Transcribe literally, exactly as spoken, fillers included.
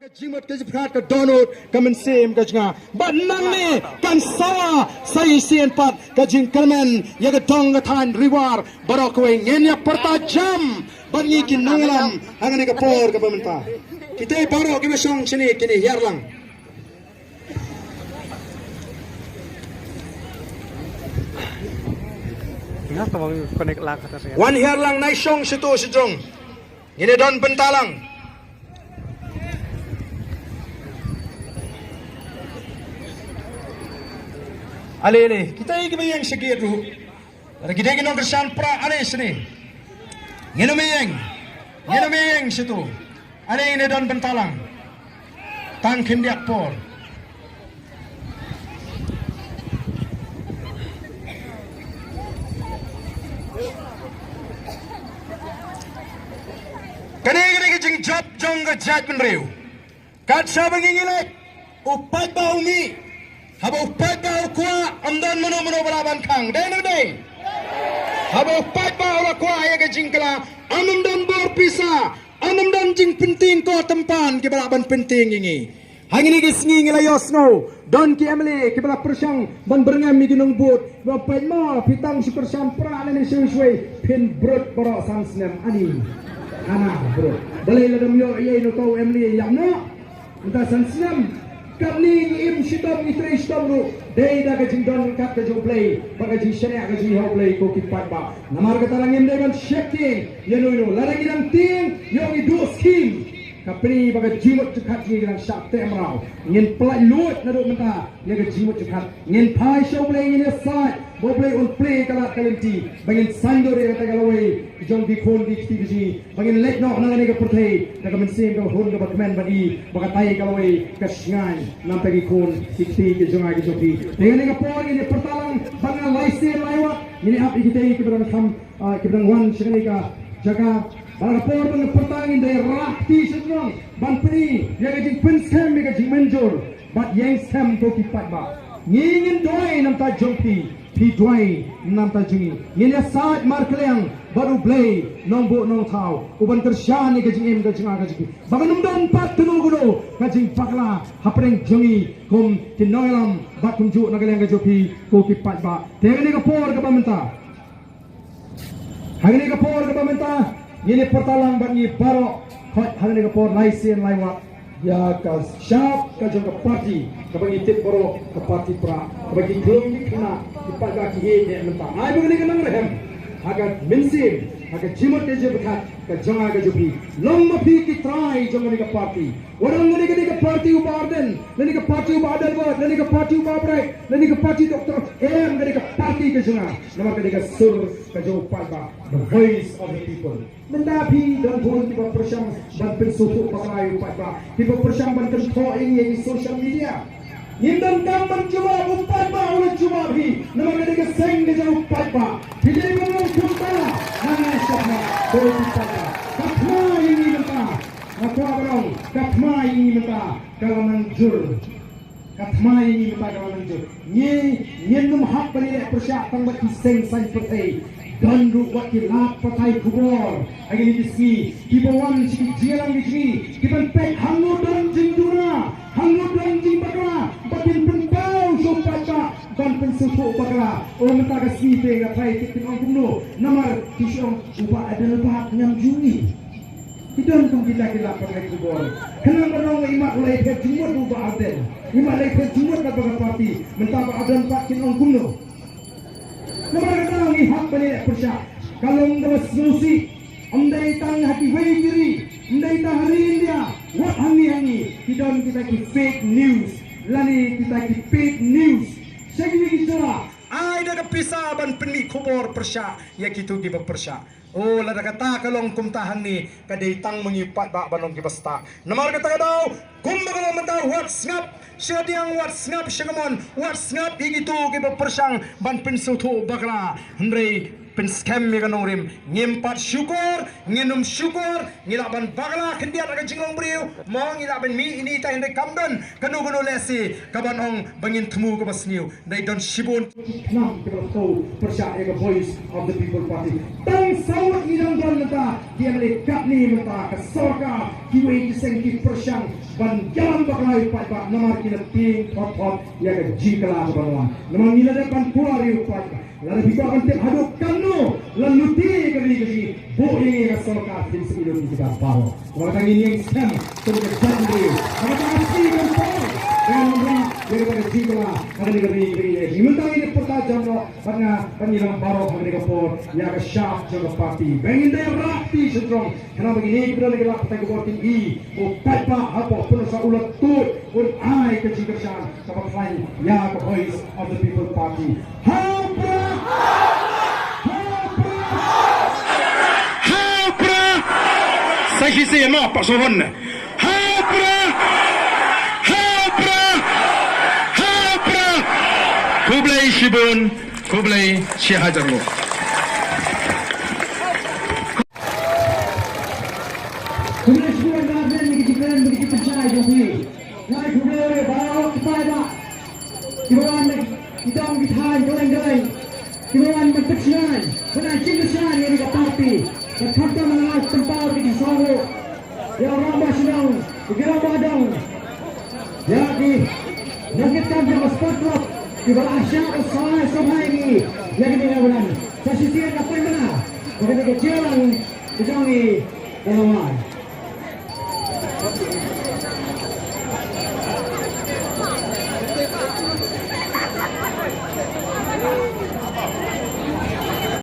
Ka jingmut ka jingpyrkhat ka dohnud ka mynsiem ka jong nga. Bad nangne kan sawa sa shisien pat ka jingkyrmen ïa ka dong ka thaiñ Ri War baroh kawei. Ngin ïa pyrta jam bad ngi ki nongïalam ha kane ka por kaba mynta. Kita baroh kiba shong shane kin ïa hiar lang. Wan hiar lang, nai shong shatu shajrong. Ngin ïa don bynta lang. Ale, ale, kita ïa kiba ïeng sha gate ruh. Lada ki dei ki nongkyrshan pra, ale shane. Ngin ym ïeng. Ngin ym ïeng shatu. Ale, ngin ïa don bynta lang. Tang khyndiat por. Kane, kane ka jingjop jong ka jaitbynriew. Kat shaba ngi ngi leit, u paidbah u mih. Haba u paidbah u kwah, ym don mano mano ba lah ban khang. Dei ne ym dei? Haba u paidbah u la kwah ïa ka jingkylla, ym don bor pisa, ym don jingpyntieng ko tympan kiba lah ban pyntieng ïa ngi. Ha kine ki sngi ngi la ïohsngew don ki M L A kiba la pyrshang ban byrngem ïa ki nongbud, ba peit mo, phi tang shu kyrshan pra lane shu shwei, phin brut baroh san snem. Ani, ana brut. Balei lada ym ïoh ïa uno uto u M L A ïap noh? Mynta san snem. Katne ngi im shitom, ngi trei shitom ruh dei da ka jingdon ryngkat ka jong U Blei bad ka jingshaniah ka jong ngi ha U Blei ko ki paidbah. Namar kata la ngim dei ban sheptieng ïa uno uno. Lada ngi dang tieng, ïoh ngi duh skim. Ka pyni ba ka jingmut jingpyrkhat jong ngi ka dang shah teh mraw. Ngin pyllait luid naduh mynta ïa ka jingmut jingpyrkhat. Ngin phai sha U Blei, ngin ïasaid ba U Blei un plie ka lad ka lynti ba ngin saiñdur ïa kata ka lawei jong ki khun ki kti ka jong ngi, ba ngin leit noh na kane ka pyrthei da ka mynsiem kaba hun kaba kmen ban i ba katai ka lawei ka shngaiñ na bynta ki khun ki kti ki jong nga ki jong phi. Te kane ka por ngin ïa pyrta lang ba nga lai sien lai wat ngin ïa ap ïa kitei kiba dang kham, ah, kiba dang wan sha kane ka jaka. Ba la ka por ba nga pyrta ngin dei rah kti sha shnong ban pyni ïa ka jingpynskhem ïa ka jingmynjur bad ïeng skhem ko ki paidbah. Ngi ngin duwai na bynta jong phi, phi duwai na bynta jong ngi. Ngin ïasaid markylliang bad U Blei nongbuh nongthaw uban kyrshan ïa ka jingim ka jong nga ka jong phi. Ba kan ym don pat kano kano ka jingbakla hapdeng jong ngi kum ki nongïalam bad kumjuh na ka liang ka jong phi ko ki paidbah. Te kane ka por kaba mynta, ha kane ka por kaba mynta ngin ïa pyrta lang bad ngi baroh, khot ha kane ka por lai sien lai wat ïa ka shap ka jong ka party kaba ngi tip baroh, ka party Prah, kaba ki khlum ki khynnah ki paidbah ki ïeit ïa mynta. Ai ba kane ka nang rhem ha ka mynsiem, ha ka jingmut ka jingpyrkhat ka jong nga ka jong phi. Long ma phi ki trai jong kane ka party. Wat ong kane ka dei ka party u Bah Ardent, kane ka party u Bah Adelbert, kane ka party u Bah Bright, kane ka party Doctor Em, kane ka party ka jong nga. Namar kane ka sur ka jong u paidbah, the voice of the people. Mynta phi don bun kiba pyrshang ban pynsngewthuh bakla ïa u paidbah, kiba pyrshang ban kynthoh ïa ngi ha social media. Ngim donkam ban jubab, u paidbah u la jubab hi. Namar kane ka seng ka jong u paidbah. Phi dei ban long kumta, nang ïa shah na, ko u paidbah. Ka thma ïa ngi mynta. Nga kwah ban ong, ka thma ïa ngi mynta ka la nang jur. Ka thma ïa ngi mynta ka la nang jur. Ngi, ngin ym hap ban ïaleh pyrshah tang bad ki seng saiñ pyrthei. Don ruh wat ki lad pathai khubor ha kine ki sngi kiba wan sha ki jingïalang ki jong ngi, kiban peit hangno don jingduna, hangno don jingbakla, ba kin pynpaw sha u paidbah ban pynsngewthuh bakla. O mynta ka sngi te nga tharai te kin ong kumno, namar ki shu ong u Bah Adelbert ngam ju ïohi. Ki don kum kita ki lad pathai khubor. Khnang ban ong imat u la ïapher jingmut u Bah Ardent, imat la ïapher jingmut bad ka party. Mynta Bah Ardent pat kin ong kumno? Namar kata ngi hap ban ïaleh pyrshah. Ka long kaba sngewsih. Ym dei tang ha kiwei ki ri, ym dei tang ha ri India, wat hangne hangne ki don kita ki fake news lane kita ki paid news. Sha kine ki jaka ai da ka pisa ban pynmih khubor pyrshah ïa kito kiba pyrshah. O, lada kata ka long kumta hangne, ka dei tang ma ngi paidbah ban long kiba stad. Namar kata ka daw, kumba ka long mynta, wat sngap shadiang, wat sngap shangamon, wat sngap ïa kito kiba pyrshang ban pynsngewthuh bakla. Hynrei Pynskhem ïa ka nongrim, ngim pat shukor, ngin ym shukor, ngi lah ban bakla khyndiat ha ka jinglong briew, mo ngi lah ban mih ïa ine ita, hynrei kam don kano kano lehse kaban ong ba ngin thmu kaba sniew, hynrei don shibun. Khnang kaba la thew pyrshah ïa ka Voice of the People Party. Tang saw ngi dang don mynta, ki M L A katne mynta, ka sorkar, kiwei ki seng ki pyrshang ban ïalam bakla ïa u paidbah namar ki la tieng thot thot ïa ka jingkylla kaban wan. Namar ngi la dep ban kular ïa u paidbah. Lada phi kwah ban tip haduh katno la lute ka ri ka jong ngi, buh ïa ngi ka sorkar, phin sa ïohi kita baroh. Namar kata ngin ïeng skhem kum ka jaitbynriew. Namar kata ngi sngewbha ban poi, ngan wanrah ïa kata ka jingkylla ha kane ka ri ka jong ngi. Mynta ngin ïa pyrta jam noh bad nga bad ngi lang baroh ha kane ka por ïa ka shap jong ka party. Ba ngin dei rah kti sha jrong. Khnang ba kine kiba don ha ki lad pathai khubor kin i, u paidbah hapoh Pynursah u la tuid, un ai ka jingkyrshan kaba khlaiñ ïa ka Voice of the People Party. Ha u Prah! Ha u Prah! Ha u Prah! Sa shisien mo, pat sngewhun. Ha u Prah! Ha u Prah! Ha u Prah! Khublei shibun, khublei shihajar nguh. Khublei shibun na bynta ki jingkren bad ki jingpynshai jong phi. Nga ai khublei ïa baroh ki paidbah kiba wan na ki dong ki thaiñ kylleng kylleng, kiba wan ban pynshai, ban ai jingkyrshan ïa ka party. Bad khamtam nga ai pynpaw ïa ki jingsngewnguh ïa u rangbah shnong, ïa ki rangbah dong, ïa ki nongkitkam jong ka Sport Club kiba la shah ban sawai sawai ïa ngi ïa kane ka wanrah. Sa shisien nga pynbna ba kane ka jingïalang ka jong ngi ka la wan.